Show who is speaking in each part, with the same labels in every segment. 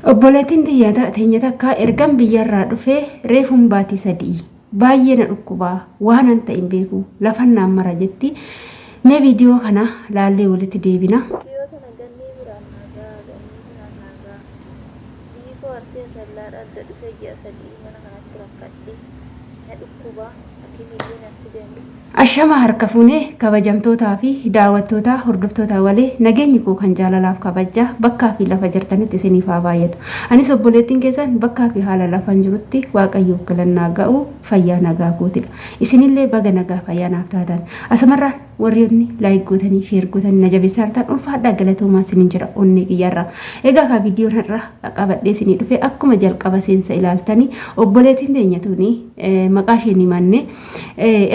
Speaker 1: Obboleettiin tiyya teenya takka ergan biyyarraa dhufee reefun baatii sadi'i. Baay'ee na dhukkubaa waanan ta'e hin beeku lafan naan mara jetti. Mee viidiyoo kana laallee walitti deebina.
Speaker 2: Dhiyoo tana gannii biraan naa gahaa gannii biraan naa gahaa biyyi koo Arsii Asallaadha adda dhufee ji'a sadi'ii mana kanatti rakkadhe na dhukkubaa hakimiillee nan fidanii.
Speaker 1: Ashama harka fuune kabajamtootaa fi daawwattootaa hordoftoota walee nageenyi koo kan jaalalaaf kabajjaa bakkaa fi lafa jirtanitti isiniif haa baay'atu. Anis obboleettiin keessan bakkaa fi haala lafan jirutti Waaqayyoof galannaa ga'u fayyaa nagaa kootidha. Isinillee baga nagaa fayyaa naaf taatan. Asumarraan warroonni like gootanii share gootanii na jabeessaa jirtan ulfaadhaa galatoomaa isinin jedha onnee kiyyarraa. Egaa kaa viidiyoon har'a qabadhee isinii dhufe akkuma jalqaba seensa ilaaltanii obboleettiin teenya tuni maqaa isheen himanne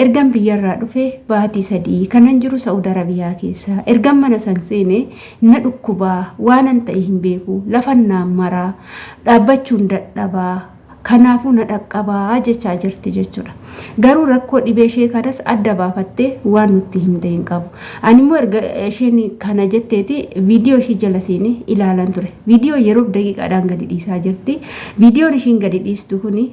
Speaker 1: Ergan biyyarraa dhufe baatii 3 kanan jiru Sa'ud Arabiyaa keessa. Ergan mana san seene na dhukkubaa, waanan ta'e hin beeku, lafan naan maraa, dhaabbachuun dadhabaa, kanaafuu na dhaqqabaa jechaa jirti jechuudha. Garuu rakkoo dhibee ishee kanas adda baafattee waan nutti himte hin qabu. Ani immoo erga isheen kana jetteeti viidiyoo ishii jala seenee ilaalan ture. Viidiyoo yeroof daqiiqaadhaan gadi dhiisaa jirti. Viidiyoon ishiin gadi dhiistu kuni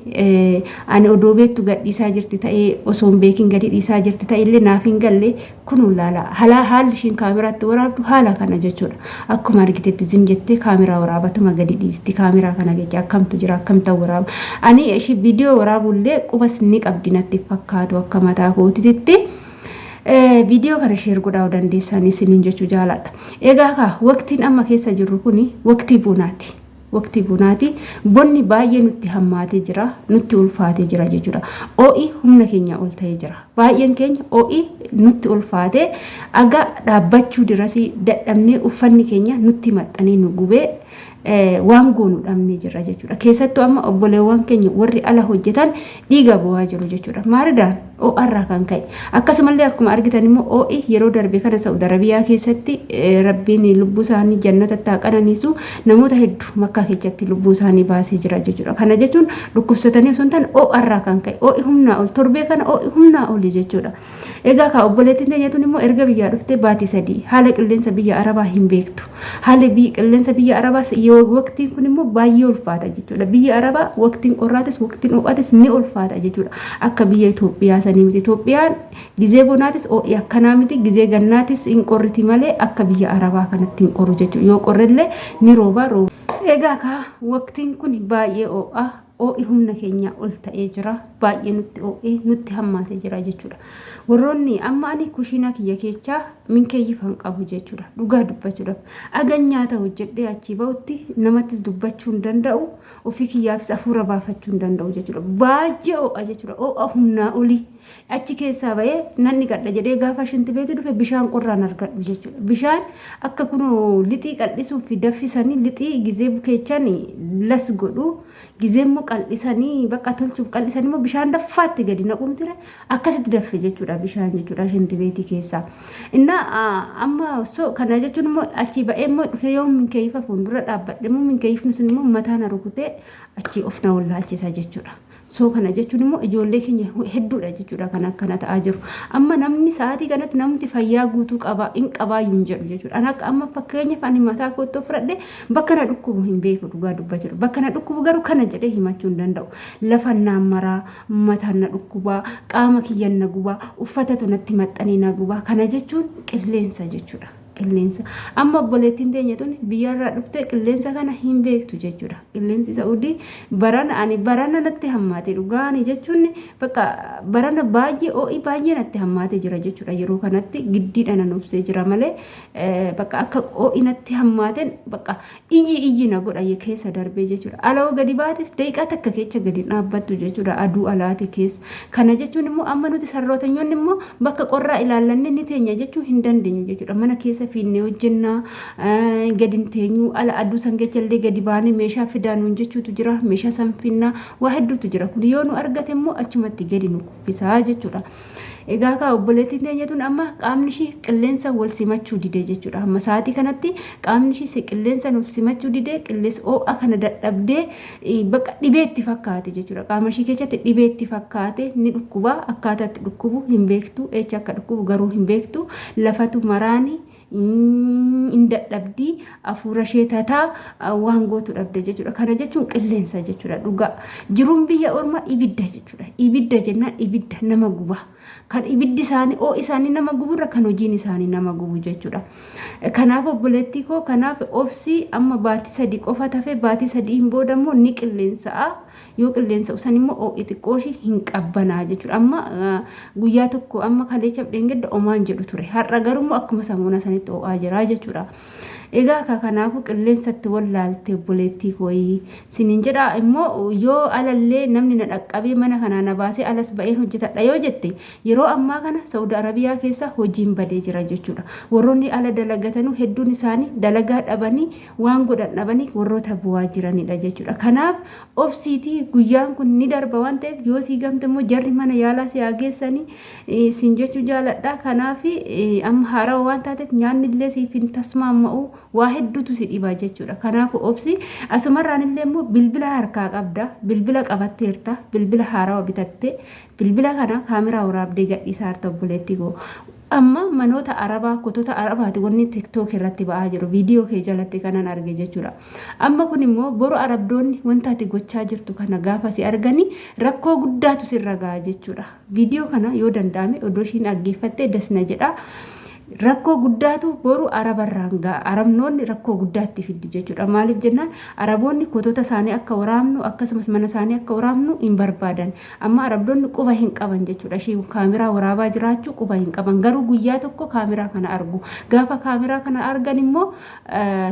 Speaker 1: Ani odoo beektu gadhiisaa jirti ta'ee osoo hin beekin gadi dhiisaa jirti ta'e illee naaf hin galle kunuu laala halaa haalli ishiin kaameraatti waraabdu haala kana jechuudha. Akkuma argitetti zim jettee kaameraa waraabatuma gadi dhiisti kaameraa kana jecha akkamtu jira akkamta waraaba. Ani ishii viidiyoo waraabullee qubas ni qabdi natti fakkaatu akka mataa kootitti. Viidiyoo kana sheer godhaa dandeessanii isiniin jechuu jaaladha. Egaa kaa waqtiin amma keessa jirru kuni waqtii bunaati. Waqtii bonaati. Bonni baay'ee nutti hammaatee jira, nutti ulfaatee jira jechuudha. Oo'i humna keenyaa ol ta'ee jira. Baay'een keenya oo'i nutti ulfaatee aga dhaabbachuu dirasii dadhabnee uffanni keenya nutti maxxanee nu gubee waan goonu dhabnee jirra jechuudha. Keessattuu amma obboleewwan keenya warri ala hojjetan dhiiga bu'aa jiru jechuudha. Maaridaan oo'arraa kan ka'e. Akkasumallee akkuma argitan immoo oo'i yeroo darbe kana Sa'ud Arabiyaa keessatti rabbiin lubbuu isaanii jannatatti haa qananiisu namoota hedduu makkaa keessatti lubbuu isaanii baasee jira jechuudha. Kana jechuun dhukkubsatanii osoo hin taane oo'arraa kan ka'e oo'i humnaa ol torbee kana oo'i humnaa oli jechuudha. Egaa kaa obboleettiin teenya tun immoo erga biyyaa dhuftee baatii 3 haala qilleensa biyya Arabaa hin beektu. Haalli qilleensa biyya Arabaas yoo waqtiin kun immoo baay'ee ulfaata jechuudha. Biyya Arabaa waqtiin qorraatis waqtiin ho'aatis ni ulfaata jechuudha. Akka biyya Itoophiyaa sanii miti. Itoophiyaan gizee bonaatis ho'i akkanaa miti gizee gannaatis hin qorriti malee akka biyya Arabaa kanatti hin qorru jechuudha. Yoo qorrellee ni rooba rooba. Egaa kaa waqtiin kun baay'ee ho'a. Ho'i humna keenyaa ol ta'ee jira. Baay'ee nutti ho'ee nutti hammaatee jira jechuudha. Warroonni amma ani kushiinaa kiyya keechaa minkeeyyifan qabu jechuudha. Dhugaa dubbachuudhaaf. Agan nyaata hojjedhee achii ba'utti namattis dubbachuu hin danda'u. Ofii kiyyaafis hafuura baafachuu hin danda'u jechuudha. Baay'ee ho'a jechuudha. Ho'a humnaa olii. Achi keessaa ba'ee nan dhiqadha jedhee gaafa shintibeetii dhufe bishaan qorraan argadhu jechuudha. Bishaan akka kunoo lixii qal'isuuf daffisanii lixii gizee bukeechan las godhu gizee immoo qal'isanii bakka tolchuuf qal'isanii immoo bishaan daffaatti gadi naqu mitire akkasitti daffe jechuudha bishaan jechuudha shintibeetii keessaa. Innaa amma so kana jechuun immoo achii ba'ee immoo dhufee yoo minkeeyyifa fuuldura dhaabbadhe immoo minkeeyyifni sun immoo mataa na rukutee achii of na wallaalchisa jechuudha. So kana jechuun immoo ijoollee keenya hedduudha jechuudha kan akkana ta'aa jiru. Amma namni sa'aatii kanatti namni fayyaa guutuu qaba hin qabaayyuu hin jedhu jechuudha. Ani akka amma fakkeenyaaf ani mataa kootti of fudhadhe bakka na dhukkubu hin beeku dhugaa dubbachuudha. Bakka na dhukkubu garuu kana jedhee himachuu hin danda'u. Lafa naan maraa, mataan na dhukkubaa, qaama kiyyan na gubaa, uffatatu natti maxxanee na gubaa. Kana jechuun qilleensa jechuudha. Qilleensa. Amma obboleettiin teenya tun biyyarraa dhuftee qilleensa kana hin beektu jechuudha. Qilleensi Sa'udii barana ani barana natti hammaate dhugaa ani jechuun bakka barana baay'ee ho'i baay'ee natti hammaate jira jechuudha. Yeroo kanatti giddiidha nan obsee jira malee bakka akka ho'i natti hammaateen bakka iyyi iyyi na godha keessa darbee jechuudha. Alaa gadi baates daqiiqaa takka keessa gadi dhaabbattu jechuudha aduu alaati keessa. Kana jechuun immoo amma nuti sarrootanyoonni immoo bakka qorraa ilaallanne ni teenya jechuu hin dandeenyu jechuudha. Mana keessa fiinnee hojjennaa gadi hin teenyu ala aduu san keessa illee gadi baanee meeshaa fidaa nuun jechuutu jira. Meeshaa san finnaa waa hedduutu jira. Kun yoo nu argate immoo achumatti gadi nu kuffisaa jechuudha. Egaa kaa obboleettiin teenya tun amma qaamni ishii qilleensa wal simachuu dide jechuudha. Amma sa'aatii kanatti qaamni ishii si qilleensa wal simachuu dide qilleensa ho'a kana dadhabdee bakka dhibee itti fakkaate jechuudha. Qaama ishii keessatti dhibee itti fakkaate ni dhukkuba akkaataa itti dhukkubu hin beektu eecha akka dhukkubu garuu hin beektu lafatu maraani. Hin dadhabdi, hafuura ishee tataa, waan gootu dhabde jechuudha. Kana jechuun qilleensa jechuudha dhugaa. Jiruun biyya ormaa ibidda jechuudha. Ibidda jennaan ibidda nama guba. Kan ibiddi isaanii ho'i isaanii nama guburra kan hojiin isaanii nama gubu jechuudha. Kanaaf obboleettii koo, kanaaf obsii. Amma baatii 3 qofa tafe. Baatii 3n booda immoo ni qilleensa'a. Yoo qilleensa usan immoo ho'i xiqqoo ishii hin qabbanaa jechuudha. Amma guyyaa tokko, amma kaleecha dheengadda omaan jedhu ture. Har'a garuu immoo akkuma samuuna sanitti ho'aa jira jechuudha. Egaa ka kanaafuu qilleensatti wallaalte obboleettii kooyi. Sinin jedha immoo, yoo alallee namni na dhaqqabee mana kanaa na baasee alas ba'een hojjetadha yoo jette, yeroo ammaa kana Saudi Arabiyaa keessa hojiin badee jira jechuudha. Warroonni ala dalagatanuu hedduun isaanii dalagaa dhabanii, waan godhan dhabanii warroota bu'aa jiranidha jechuudha. Kanaaf obsiitii, guyyaan kun ni darba waan ta'eef, yoo sii gamte immoo jarri mana yaalaa si haa geessanii siin jechuu jaaladha. Kanaaf amma haarawa waan taateef nyaanni illee siif hin tasmaamma'u, waa hedduutu si dhiba jechuudha. Kanaaf obsi. Asumarraan illee immoo bilbila harkaa qabda. Bilbila qabatteerta. Bilbila haarawa bitatte. Bilbila kana kaameraa waraabdee gadhiisaa jirta, obboleettii koo. Amma manoota Arabaa, kutota Arabaati wanni TikTok irratti ba'aa jiru, viidiyoo kee jalatti kanan arge jechuudha. Amma kun immoo boru Arabdoonni wanta ati gochaa jirtu kana gaafa si arganii rakkoo guddaatu sirra ga'a jechuudha. Viidiyoo kana yoo danda'ame odoo ishiin dhaggeeffattee dasna jedha. Rakkoo guddaatu boru Arabarraan ga'a. Arabnoonni rakkoo guddaatti fiddi jechuudha. Maaliif jennaan, Araboonni kotota isaanii akka waraabnu, akkasumas mana isaanii akka waraabnu hin barbaadan. Amma Arabdoonni quba hin qaban jechuudha. Ishii kaameraa waraabaa jiraachuu quba hin qaban. Garuu guyyaa tokko kaameraa kana argu. Gaafa kaameraa kana argan immoo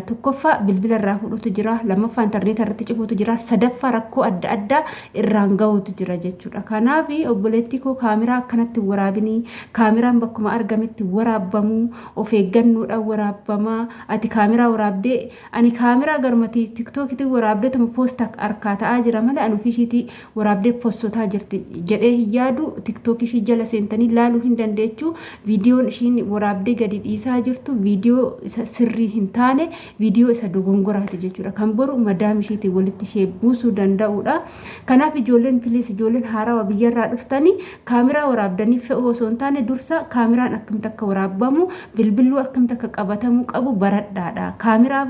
Speaker 1: tokkoffaa bilbila irraa fuudhutu jira, lammaffaa intarneeta irratti cufuutu jira, sadaffaa rakkoo adda addaa irraan gahuutu jira jechuudha. Kanaaf obboleettii koo, kaameraa akkanatti hin waraabinii. Kaameraan bakkuma argametti waraabamuu, of eeggannoodhaan waraabbamaa. Ati kaameraa waraabdee, ani kaameraa garuma TikTokitiin waraabdee tuma poosta harkaa ta'aa jira malee ani ofii ishiitii waraabdee postotaa jirti jedhee hin yaadu. TikTok ishii jala seentanii laaluu hin dandeechu. Viidiyoon ishiin waraabdee gadi dhiisaa jirtu viidiyoo isa sirrii hin taane, viidiyoo isa dogongoraati jechuudha. Kan boru madaam ishiitiin walitti ishee buusuu danda'udha. Kanaaf ijoolleen, please, ijoolleen haarawaa biyyarraa dhuftanii kaameraa waraabdanii fe'uu osoo hin taane, dursa kaameraan akkamitti akka waraabbamu, bilbilluu akkamitti akka qabatamuu qabu baradhaadha. Kaameraa,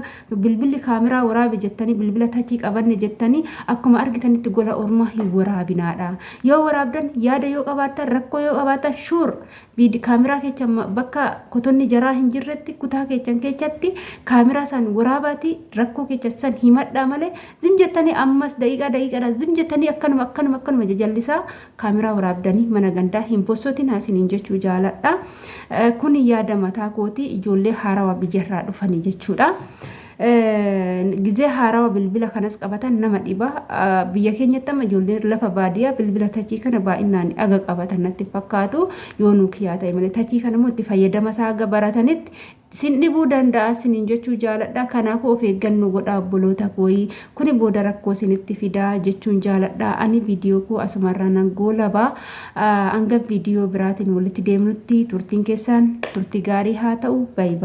Speaker 1: bilbilli kaameraa waraabe jettanii, bilbila tachii qabanne jettanii akkuma argitanitti gola ormaa hin waraabinaadha. Yoo waraabdan, yaada yoo qabaattan, rakkoo yoo qabaattan, sure, kaameraa keechan bakka kotonni jaraa hin jirretti, kutaa keechan keessatti kaameraa san waraabaati rakkoo keechan san himadhaa malee, zim jettanii ammas daqiiqaa daqiiqaadhaan zim jettanii akkanuma akkanuma akkanuma jajallisaa kaameraa waraabdanii mana gandaa hin possotin isiniin jechuu jaaladha. Kun yaada mataa kooti, ijoollee haarawaa biyyarraa dhufanii jechuudha. Gizee haarawa bilbila kanas qabatan nama dhiba. Biyya keenyatti amma ijoolleen lafa baadiyyaa bilbila tachii kana baay'inaan aga qabatan natti fakkaatu, yoo Nokia ta'e malee. Tachii kana immoo itti fayyadama isaa aga baratanitti sin dhibuu danda'a sinin jechuu jaaladha. Kanaafuu of eeggannoo godhaa, obboloota kooyi. Kuni booda rakkoo sinitti fidaa jechuun jaaladha. Ani viidiyoo koo asumarraa nan goolaba. Hanga viidiyoo biraatiin walitti deemnutti turtiin keessaan turtii gaarii haa ta'u. Baay'ee.